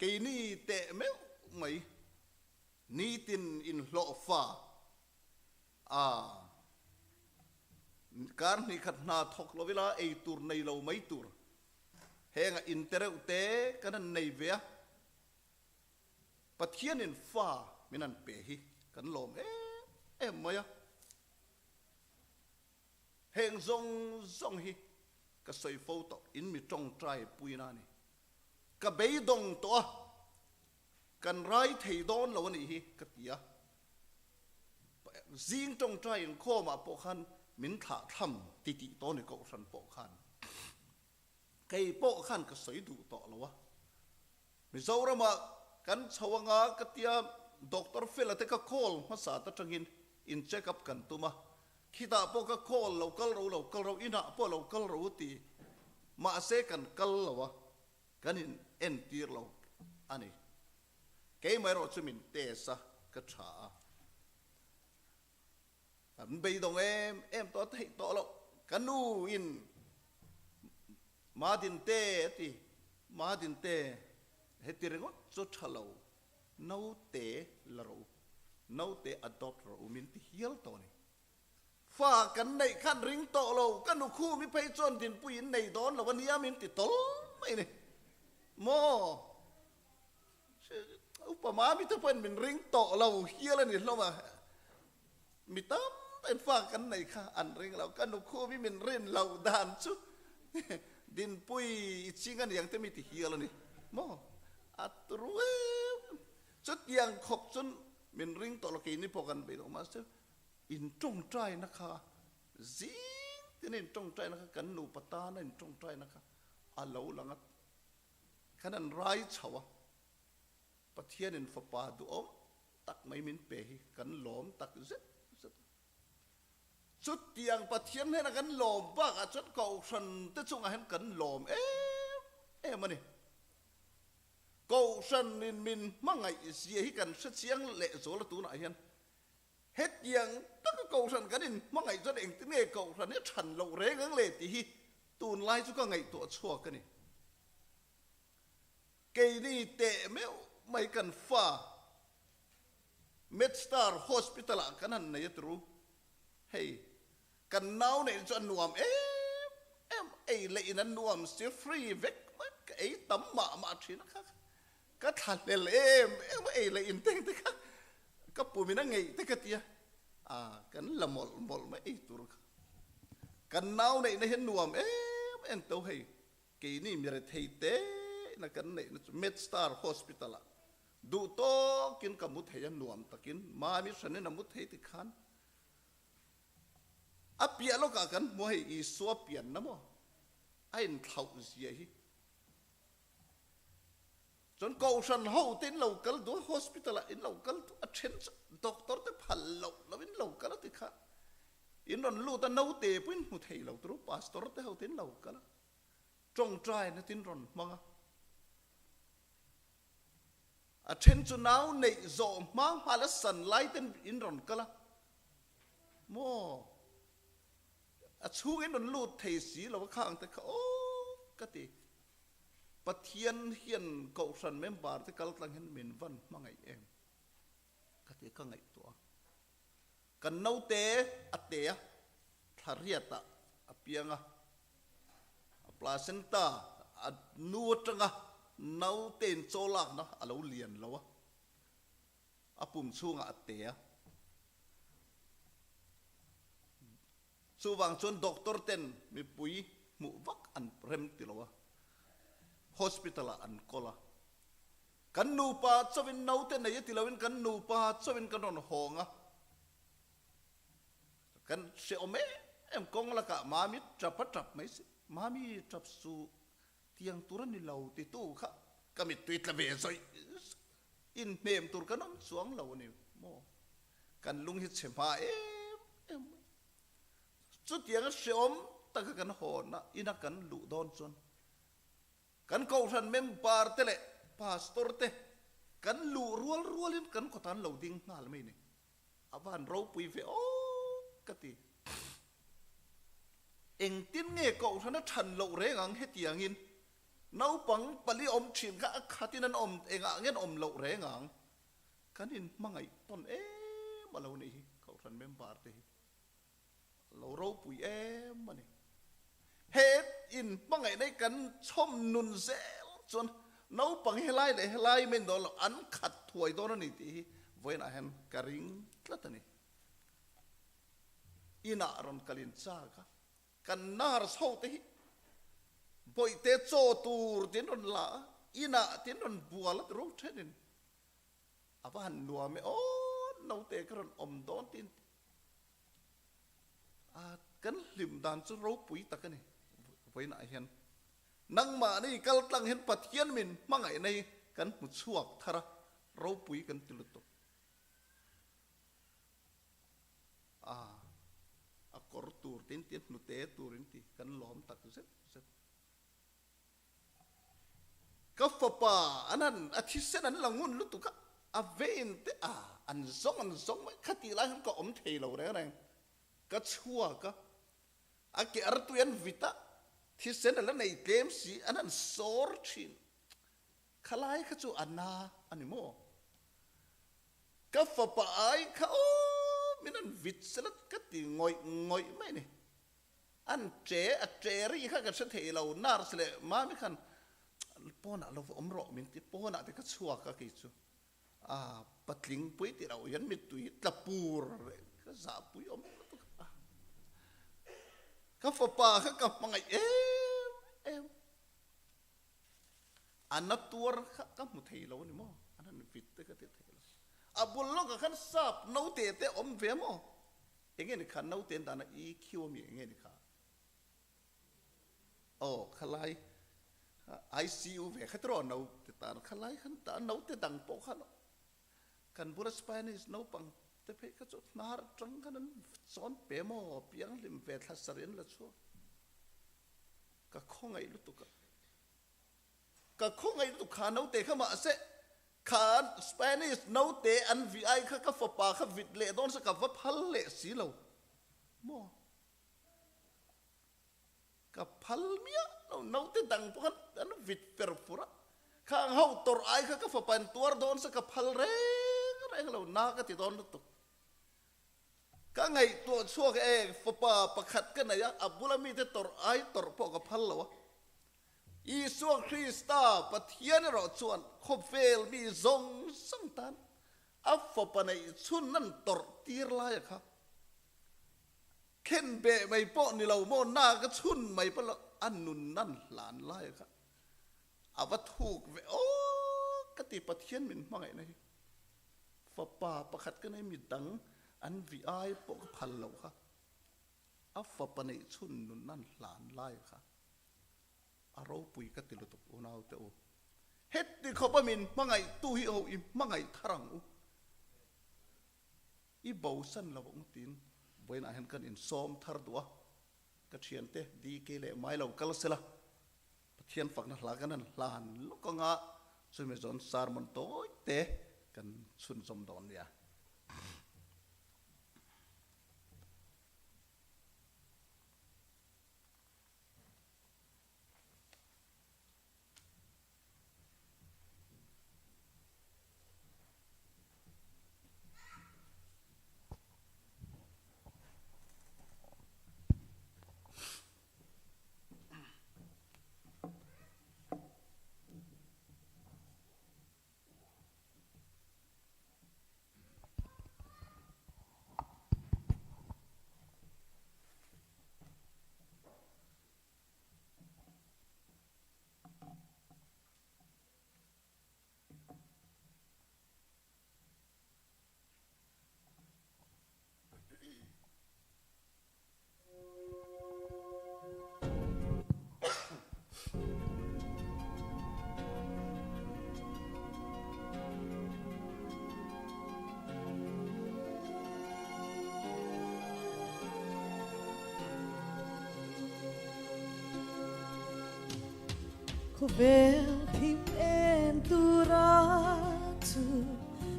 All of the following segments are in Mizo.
Keini teh meuh mai nitin inhlawhfa a kar hnih khat hna thawk lo ila ei tur nei lo mai tur henga inte reuh te kan han nei ve a, Pathianin fa min han pe hi kan lawm em em mai a. Heng zawng zawng hi ka sawi fo tawh, in mi tawngtai puina a ni. Ka beidawng tawh a, kan rai thei dawn lo a nih hi ka ti a. Zing tawngtai inkhawmah pawh khan min thlah thlam ti tih tawh a ni Kohhran pawh khan. Kei pawh khan ka sawi duh tawh lo a. Mizoramah kan chho anga ka tia Doctor Fela te ka call hmasa ta tangin in check up kan tum a, khitah pawh ka call lo kal ro lo kal ro inah pawh lo kal ro ti mahse kan kal lo a, kan in entir lo a ni. Keimah erawh chu min test a, ka tha a. Kan beidawng em em tawh a theih tawh loh. Ka nu in Madinte a ti, Madinte heti ringawt chu tha lo, naute la rawh u, naute adopt rawh u min ti hial tawh a ni. Fa kan neih khan ring tawh lo, ka nu khu mi phei chuan dinpui in nei dawn lo a nia min ti tawl mai a ni. Maw? Upa Mami te pawhin min ring tawh lo hial a ni hlawm a, mi tam takin fa kan nei kha an ring lo, ka nu khum i min rin loh dan chu Dinpui i ching a niang te mi ti hial a ni maw? A turu em! Chutiang khawp chuan min ring tawh lo, keini pawh kan bei lo, mahse in tawngtaina kha zing tina in tawngtaina kha kan nupa tana in tawngtaina kha a lo lang a. Khan an rai chho a, Pathianin fapa duhawm tak mai min pe hi kan lawm tak zet zet a. Chutiang Pathian hnena kan lawm bakah chuan Kohhran te chungah hian kan lawm em em a ni. Kohhranin min hmangaih zia hi kan hre chiang leh zual a tunah hian. Hetiang taka Kohhran kan inhmangaih chuan engtin nge Kohhran hi a than loh reng ang le tih hi Tunlai chu ka ngaihtuah chhuak a ni. Keini teh meuh mai kan fa Medstar Hospital ah kan han nei a turu. Hei, kan nau neih chu a nuam em em, ei leh in a nuam si, free vek mai, ka ei tam mah mah thin a kha, ka thla hlel em em a, ei leh in teng te kha ka pum in a ngeih te ka tia, a kan la mawlh mawlh mai ei tur kha. Kan nau neihna hi nuam em em to hei, keini mi rethei te ina kan neihna chu Medstar Hospital ah duh tawkin ka mu thei a, nuam takin Mami hranin a mu thei tikhan a piah lawkah kan hmu a hei Isua pianna maw a inthlauh zia hi. Chuan Kohhran ho te in lo kal duh a, hospital ah in lo kal duh a, then chu doctor te phal loh lo in lo kal a ti kha. In rawn lut a, naute pawh in hmu thei lo tur u, pastor te ho te in lo kal a, tawngtaina te in rawn hmang a. A then chu nau neih zawh hma nghal a san lai te in rawn kal a, maw a chhung in rawn lut thei si lo a khang te kha aw ka ti. Pathian hian Kohhran member te kal tlang hian min van hmangaih em? Ka ti ka ngaihtuah a. Kan naute a te a, thla riatah a piang a, a placenta a nu atanga naute in chaw lakna a lo lian lo a, a pum chhungah a te a. Chuvang chuan doctor ten mipui hmuh vak an rem ti lo a, hospital ah an kawl a. Kan nupa chauhin naute nei a ti loin kan nupa chauhin kan rawn hawng a, kan hrehawm em em kawng lakah Mami tap a tap mai si, Mami tap suh, tiang tur a ni lo titu kha ka mittui tla ve zawih zawih. Inhnem tur kan awm chuang lo a ni maw? Kan lung hi chhe hma em em mai. Chutianga hreawm taka kan hawn a, ina kan luh dawn chuan kan Kohhran member te leh pastor te kan luh rual rualin kan kawt an lo ding nghal mai ni. A van ropui ve awk ka ti. Engtin nge Kohhran a than loh reng ang hetiangin? Naupang pali awm thin kha a khatin an awm engah nge an awm loh reng ang? Kan inhmangaih tawn em a lo nih hi Kohhran member te hi a lo ropui em a ni. He inhmangaihna hi kan chhawm nun zel chuan naupang helai leh helai mai dawn lo an khat thuai dawn a ni tih hi vawiinah hian ka ring tlat a ni. Inah rawn kalin chak a, Kan nurse ho te hi bawihte chaw tur tin rawn la a, inah tin rawn bual a ti ro thenin a va han nuam e aw naute ka rawn awm dawn tin a kan hlim dan chu ropui tak a ni vawiinah hian nangmahni kal tlang hian Pathian min hmangaihna hi kan hmu chhuak thar a ropui kan ti lutuk. A, a kawr tur tin ti, hnute tur in ti, kan lawm tak zet zet. Ka fapa an han, a thisen an la ngun lutuk a, a vein te a, an zawng an zawng mai, khatih lai hian ka awm thei lo reng reng, ka chhuak a, a ke artui an vit a, thisen a la nei tlem si, an han sawr thin. Khalai kha chu a na a ni maw? Ka fapa ai kha aw min an vit sela ka ti ngawih ngawih mai a ni. An che a che ri kha ka hre thei lo, nurse leh mami khan pawnah lo va awm rawh min ti, pawnah te ka chhuak a kei chu. A patling pui tih loh hian mittui tla pur reng ka zahpui awm lutuk a. Ka fapa kha ka hmangaih em em. A na tuar kha ka hmu thei lo a ni maw? An han vit te ka ti thei lo. A bul lawkah khan sap naute te awm ve maw? Enge ni kha naute an dahna EQ a mi enge ni kha? Aw khalai ICU ve kha tiraw naute tan khalai khan ta naute dang pawh khan kan bula Spanish naupang te phei kha chu hnar atang khan an chawn pe maw pianghlim ve thla sarih an la chhuak. Ka khawngaih lutuk a. Ka khawngaih lutuk kha naute kha mahse kha Spanish naute an vih ai kha ka fapa kha vit leh dawn se ka va phal leh si lo maw? Ka phal miah lo naute dang pawh khan an vit fer fur a khang ho tawrh ai kha ka fapa in tuar dawn se ka phal reng reng lo na ka ti dawn lutuk. Ka ngaihtuah chhuak e, fapa pakhat ka nei a, a bula mite tawrh ai tawrh pawh ka phal lo a. Isua Krista, Pathian erawh chuan khawvel mi zawng zawng tan a fapa neih chhun an tawrh tir lai a kha. Khen beh mai pawh ni lo maw, na ka chhun mai pawh lo, a nun nan hlan lai a kha. A va thuk ve aw ka ti Pathian min hmangaihna hi. Fapa pakhat ka nei midang an vih ai pawh ka phal loh kha. A fapa neih chhun nun an hlan lai kha a ropui ka ti lutuk unau te u. Heti khawpa min hmangaihtu hi ho i hmangaih thar ang u. I bosan lo ang tiin vawiinah hian kan insawm thar duh a. Ka thiante DK leh Mai lo kal sela Pathian fakna hla kan han hlan lawk anga chumi zawn sermon tawi te kan chhunzawm dawn nia. Khawvel thim en tura chu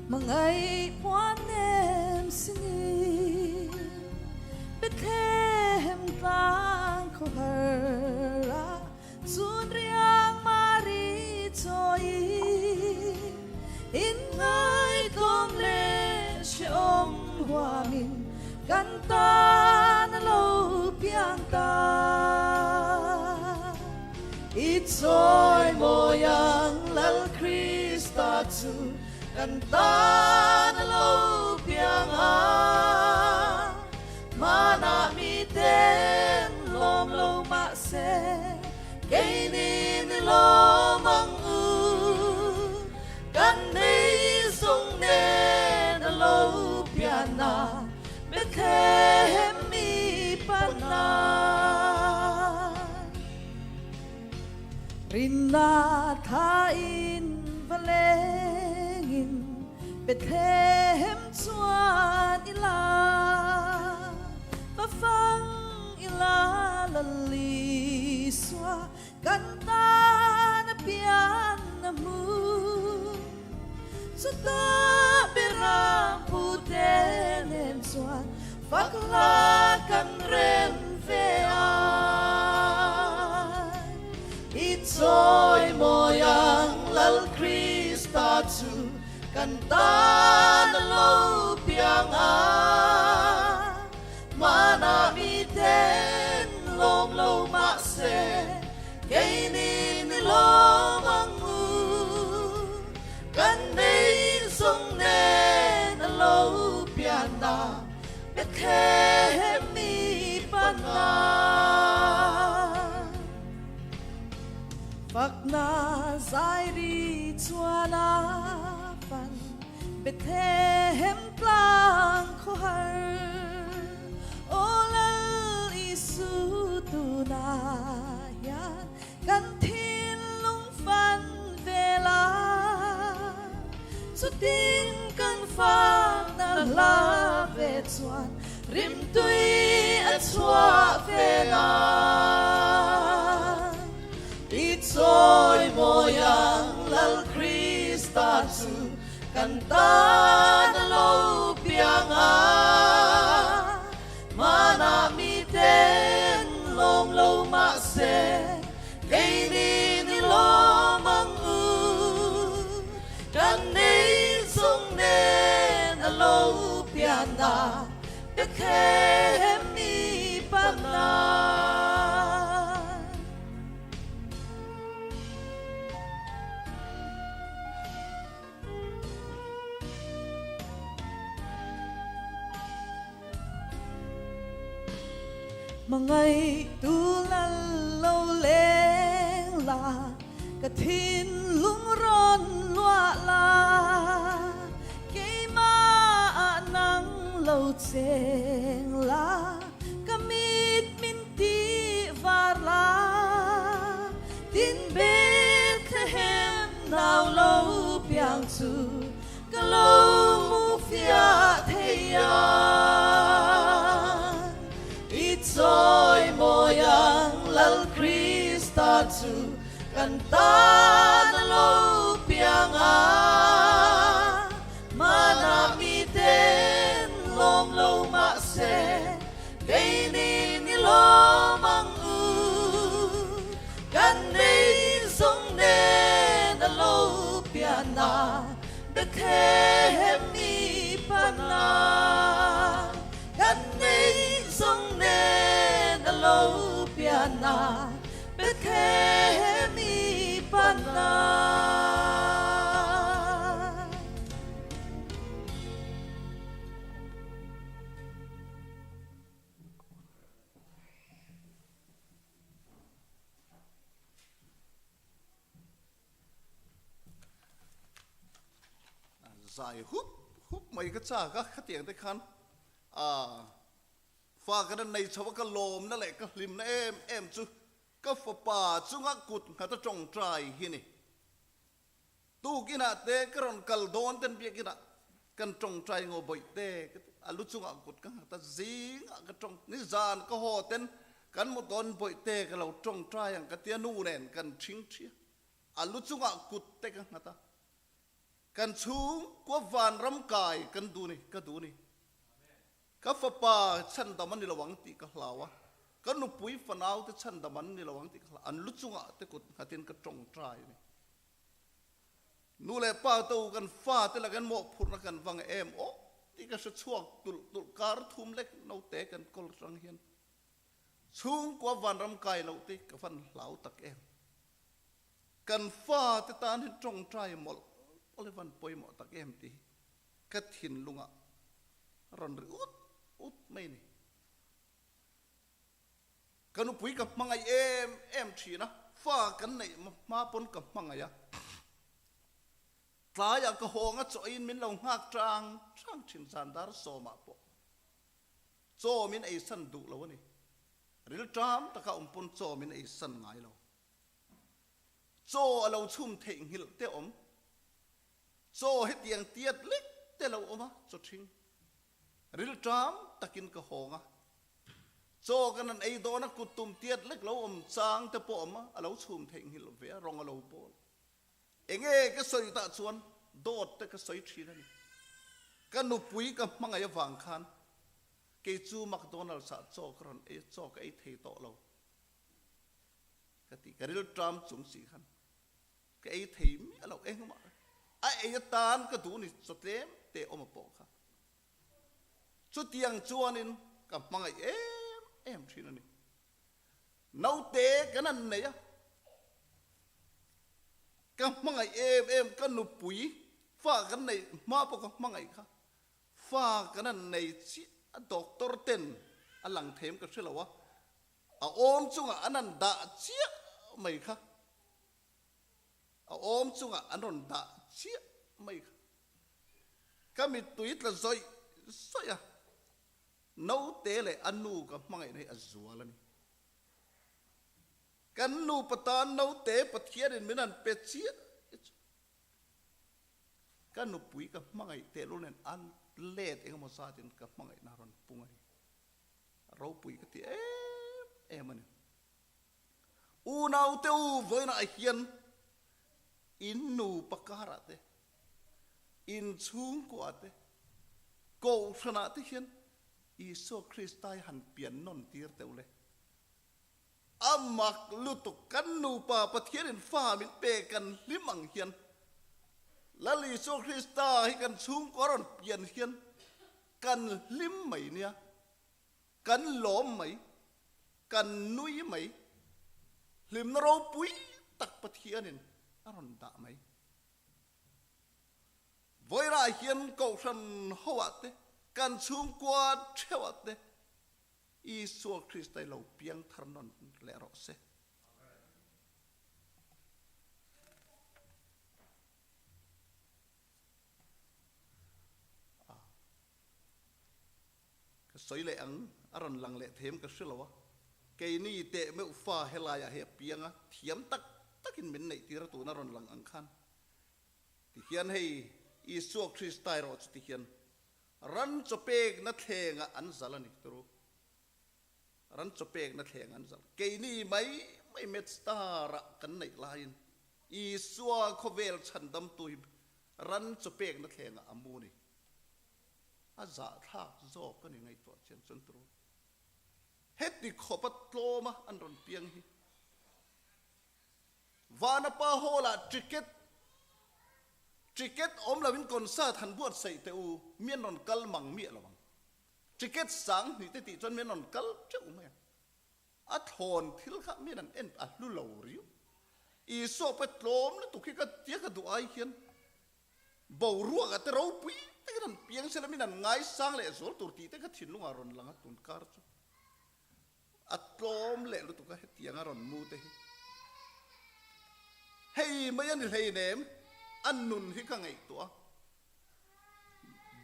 hmangaih puan nem si ni Bethlehem tlang khawhar ah chun riang mai. thuamin kan tan a lo piang ta. I chawi mawi ang Lal Krista chu kan tan a lo piang a, hmanah miten lawm lo mahse keini ni lawm ang u. Kan nei zung nen a lo pian a, Bethlehem mi pana. Rinna thain va lengin Bethlehem chuan ila, va fang ila Lalisua Kan tan a pian a hmu. Chutah Biram pute nen chuan fak hla kan rem ve a. I chawi mawi ang Lal Krista chu kan tan a lo piang a. Hmanah miten lawm lo mahse keini ni lawm ang u. Kan nei zawng nen a lo pian a, Bethlehem mi pana. Fakna zai ri chuan a fan Bethlehem tlang khawhar Aw Lal Isu tunah hian kan thinlung fan vel a, chutin kan fakna hla ve chuan rimtui a chhuah vel a. I chawi mawi ang Lal Krista chu Kan tan a lo piang a, hmanah miten lawm lo mahse keini ni lawm ang u. Kan nei zawng nen a lo pian a, Bethlehem mi pana. Hmangaih tu lal lo leng la, ka thinlung rawn luah la, keimah nang lo cheng la, ka mit min tih var la, tin Bethlehem Nau lo piang chu ka lo hmu fiah thei a, i chawi mawi ang Lal Krista chu kan tan a lo piang a, hmanah miten lawm lo mahse keini ni lawm ang u. Kan nei zawng nen a lo pian a, Bethlehem mi pana. Kan nei zawng nen a lo pian a, Bethlehem mi pana. Zai hup hup mai ka chak a, khatiang te khan fa ka la nei chho a, ka lawmna leh ka hlimna em em chu ka fapa chunga kut nghat a tawngtai hi ni. Tukinah te ka rawn kal dawn ten biakinah kan tawngtai ngaw bawih te ka ti a, lu chungah kut ka nghat a, zingah ka tawng, nizan ka haw ten kan mu dawn bawih te ka lo tawngtai ang ka ti a, nu nen kan thing thi a, a lu chungah kut te ka nghat a, kan chhungkua vanram kai kan duh ni, ka duh ni. Ka fapa chhandam a ni lo ang tih ka hlau a, ka nupui fanau te chhandam an ni lo ang tih ka hlau a, an lu chungah te kut nghatin ka tawngtai a ni. Nu leh pa te u kan fa te la kan mawhphurhna kan vang em aw? Tih ka hre chhuak tulh tulh kar thum lek naute kan kawl atang hian chhungkua vanram kai loh te ka van hlau tak em. Kan fate tan hi tawngtai mawlh mawlh hi van pawimawh tak em tih hi ka thinlungah a rawn ri ut ut mai a ni. Ka nupui ka hmangaih em em thin a, fa kan neih hma pawn ka hmangaih a. Tlaiah ka hawng a chaw eiin min lo nghak tang tang thin zan dar sawmah pawh chaw min ei san duh lo a ni. Ril tam taka awm pawn chaw min ei san ngai lo. Chaw a lo chhum theih nghilh te awm. Chaw hetiang tiat lek te lo awm a chaw thing. Ril tam takin ka hawng a. Chaw kan an ei dawn a kut tum tiat lek lo awm chang te pawh awm a, a lo chhum theih nghilh ve a rawng a lo bawl. Enge ka sawi tah chuan dawt te ka sawi thin a ni. Ka nupui ka hmangaih avang khan kei chu McDonald's ah chaw ka rawn ei a, chaw ka ei thei tawh lo ka ti. Ka rilṭam chung si khan ka ei thei miah lo engmah a ei atan ka duh ni chaw tlem te awm a pawh kha. Chutiang chuanin ka hmangaih em em thin a ni. Naute kan an nei a, ka hmangaih em em, ka nupui fa kan neih hma pawh ka hmangaih kha, fa kan an nei chiah a, doctor ten a lang them ka hre lo a, a awm chungah an han dah chiah mai kha, a awm chungah an rawn dah chiah mai kha, ka mittui tla zawih zawih a. Naute leh a nu ka hmangaihna hi a zual a ni. Kan nupa tan naute Pathianin min han pe chiah hi chu ka nupui ka hmangaih tehlul nen a let engemaw zatin ka hmangaihna a rawn pung a ni. A ropui ka ti em em a ni. Unaute u vawiinah hian in nupa karah te, in chhungkuah te, kohhranah te hian Isua Krista hi han pian nawn tir teuh le. A mak lutuk, kan nupa Pathianin fa min pe kan hlim ang hian Lal Isua Krista hi kan chhungkua rawn pian hian kan hlim mai nia. Kan lawm mai, kan nui mai, hlimna ropui tak Pathianin a rawn dah mai. Vawilah hian Kohhran hoah te, kan chhungkua theuhah te Isua Krista i lo piang thar nawn leh rawh se. Ka sawi leh ang, a rawn lang leh them ka hre lo a, keini teh meuh fa helaiah hi a piang a, thiam tak takin min neih tir a tuna rawn lang ang khan ti hian hei Isua Krista erawh chu ti hian ran chaw pekna thlengah an zal a ni turu ran chaw pekna thleng an zal keini mai mai met star ah kan neih laiin Isua khawvel chhandamtu hi ran chaw pekna thlengah a mu ni. A zahthlak zawk a ni ngaihtuah chian chuan turu. Heti khawpa tlawma an rawn piang hi Vanapa Hall ah ticket ticket awm loin concert han buatsaih teh u, mi an rawn kal mang miah lo ang. Ticket sang hnih te tih chuan mi an rawn kal teuh mai ang. A thlawn thil kha mi an en a hlu lo riau. Isua pawh tlawm lutuk hi ka tia ka duh ai hian Boruak ah te ropui takin an piang sela min an ngaisang leh zual tur tih te kha thinlung ah rawn lang a tun kar chu a tlawm leh lutuk a hetiang a rawn mu te hi hei mai a ni hleinem a nun hi ka ngaihtuah a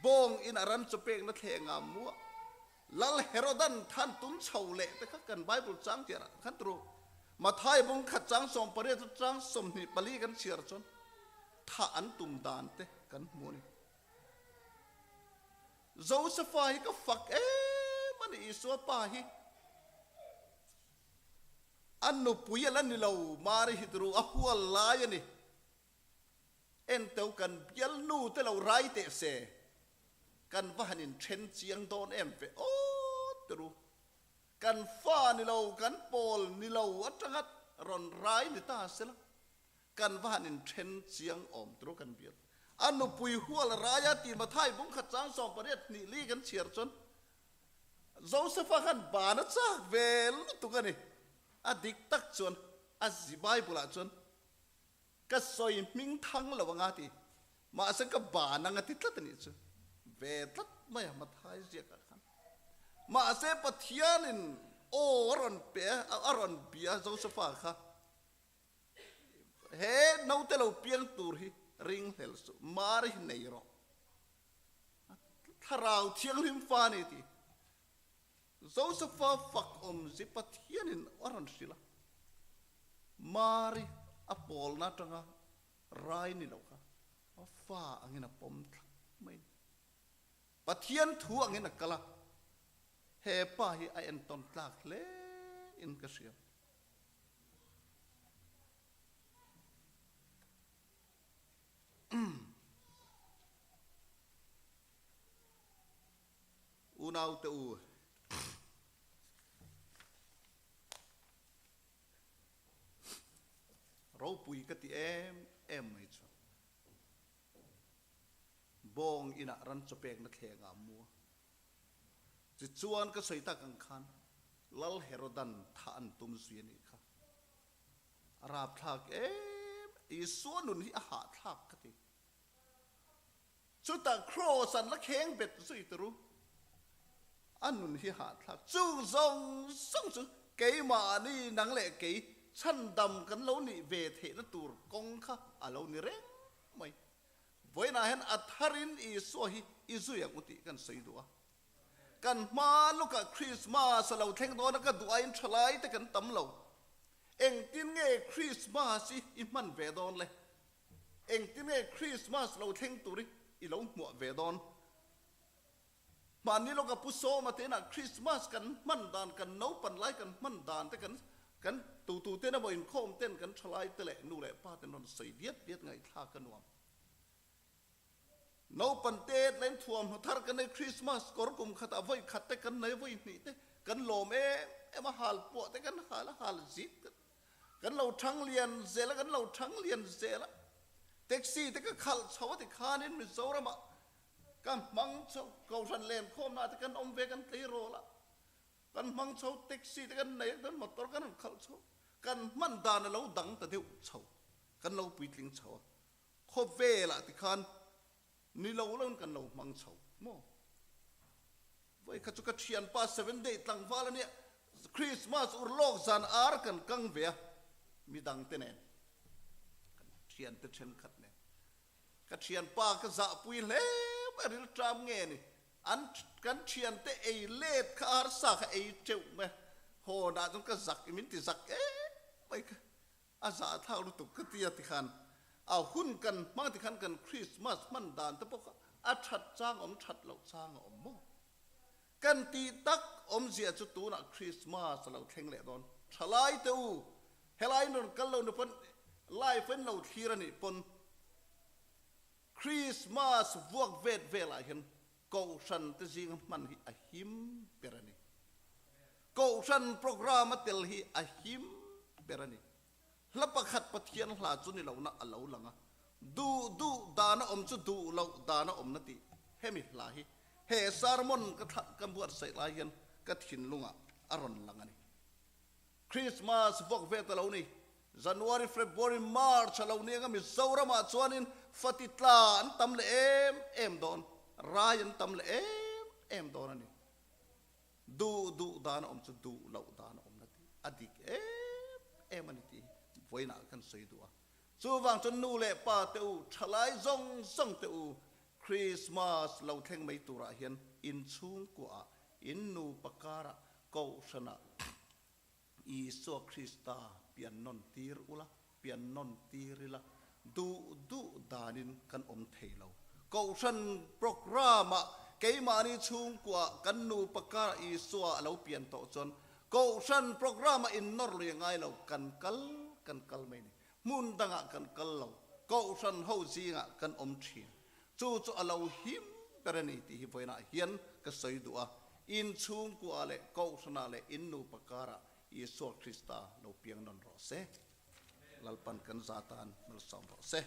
bawng in a ran chaw pekna thleng ah muah Lal Herodan than tum chho leh te kha kan Bible chang chiar ah khan turu Mathai bung khat chang 18 chang 24 kan chhiar chuan Thah an tum dan te kan hmu a ni. Josefa hi ka fak em a ni, Isua pa hi a nupui a la ni lo, Mari hi turu a hual lai a ni. Enteu kan bialnu te lo rai teh se, kan va han inthen chiang dawn em ve aw turu. Kan fa ni lo, kan pawl ni lo atanga rawn rai ni ta sela, Kan va han inthen chiang awm turu kan bial. A nupui hual raia ti Mathai bung khat chang 18 hnih li kan chhiar chuan Josefa khan ban a chak ve lutuk a ni. A dik tak chuan a zi Bible ah chuan ka sawi hming thang lo anga ti mahse ka ban anga ti tlat a nih chu ve tlat mai a Mathai ziak ah khan. Mahse Pathianin aw a rawn pe a rawn bia Josefa kha. He naute lo piang tur hi ringhlel suh, mar hi nei rawh. Thlarau Thianghlim fa a ni tih Josepha fak awmzi Pathianin a rawn hrilh a. Mari a pawlna atanga rai ni lo kha a fa angin a pawm thlap mai a ni. Pathian thu angin a kal a, he pa hi a entawn tlak hle in ka hria. Unaute u, ropui ka ti em em mai chu. Bawng inah ran chawpekna thleng ah mu a. Tichuan ka sawi tak ang khan Lal Herodan thah an tum zui a nih kha. A rapthlak em Isua nun hi a hahthlak ka ti. Chutah Kraws an la kheng bet zui tur u. A nun hi hahthlak. Chung zawng zawng chu keimahni nang leh kei chhandam kan lo nih ve theihna tur kawng kha a lo ni reng mai. Vawiinah hian a tharin Isua hi i zui ang u tih kan sawi duh a. Kan hma lukah Krismas a lo thleng dawn a, ka duh aiin thalai te kan tam lo. Engtin nge Krismas hi i hman ve dawn le? Engtin nge Krismas lo thleng tur hi i lo hmuah ve dawn? Hmanni lawka Pu Sawma te inah Krismas kan hman dan, kan naupan lai kan hman dan te kan kan tutu ten emaw inkhawm ten kan thalai te leh nu leh pa ten rawn sawi diat diat ngaihthlak a nuam. Naupan te tlem thuamhnaw thar kan nei Krismas kawr kum khatah vawi khat te kan nei vawi hnih te kan lawm em em a hal puah te kan hal a hal zit kan kan lo thang lian zel a kan lo thang lian zel a taxi te ka khalh chho a tikhanin Mizoramah Ka hmang chho Kohhran lenkhawmna te kan awm ve kan tleirawl a, kan hmang chho taxi te kan nei a, kan motor kan rawn khalh chho, kan hman dan a lo dang ta deuh chho, kan lo puitling chho a, khawvelah tikhan ni lo loin kan lo hmang chho maw? Vawi kha chu ka thianpa seven day tlangval a nia, Christmas urlawk zan ar kan kang ve a, midangte nen, kan thiante thenkhat nen. Ka thianpa ka zahpui hle mai a rilṭam nge ni? An kan thiante ei let kha arsa kha ei teuh mai a, hawnah chuan ka zak i min ti zak em mai kha a zahthlak lutuk ka ti a tikhan a hun kan hmang tikhan kan Christmas hman dan te pawh kha a that chang a awm that loh chang a awm maw? Kan tih tak awmzia chu tunah Christmas a lo thleng leh dawn. Thalai te u, helai in rawn kal lo ni pawn live in lo thlir a nih pawn Christmas vuak vet velah hian Kohhran te zinga hman hi a him ber a ni. Kohhran program a tel hi a him ber a ni. Hla pakhat Pathian hla chu ni lohna a lo lang a, duh duh dana awm chu duh loh dana awmna tih hemi hla hi he sermon ka thlah ka buatsaih lai hian ka thinlungah a rawn lang a ni. Christmas vawk ve ta lo ni, January, February, March a lo ni anga Mizoramah chuanin fati tla an tam leh em em dawn, rai an tam leh em em dawn a ni. Duh duh dan a awm chu duh loh dan a awm na tih a dik em em a ni tih hi vawiinah kan sawi duh a. Chuvang chuan nu leh pa te u, thalai zawng zawng te u, Christmas lo thleng mai turah hian inchhungkuaah, in nupa karah, kohhranah Isua Krista pian nawn tir ula, pian nawn tir ila, duh duh danin kan awm thei lo. Kohhran programme-ah keimahni chhungkuaah kan nupa kar Isua a lo pian tawh chuan Kohhran programme-ah innawr lui a ngai lo, kan kal kan kal mai ni. Hmun dangah kan kal lo, Kohhran ho zingah kan awm thin. Chu chu a lo him ber a ni tih hi vawiinah hian ka sawi duh a, in chhungkuaah leh Kohhranah leh in nupa karah Isua Krista lo piang nawn rawh se. Lalpan kan za tan malsawm rawh se.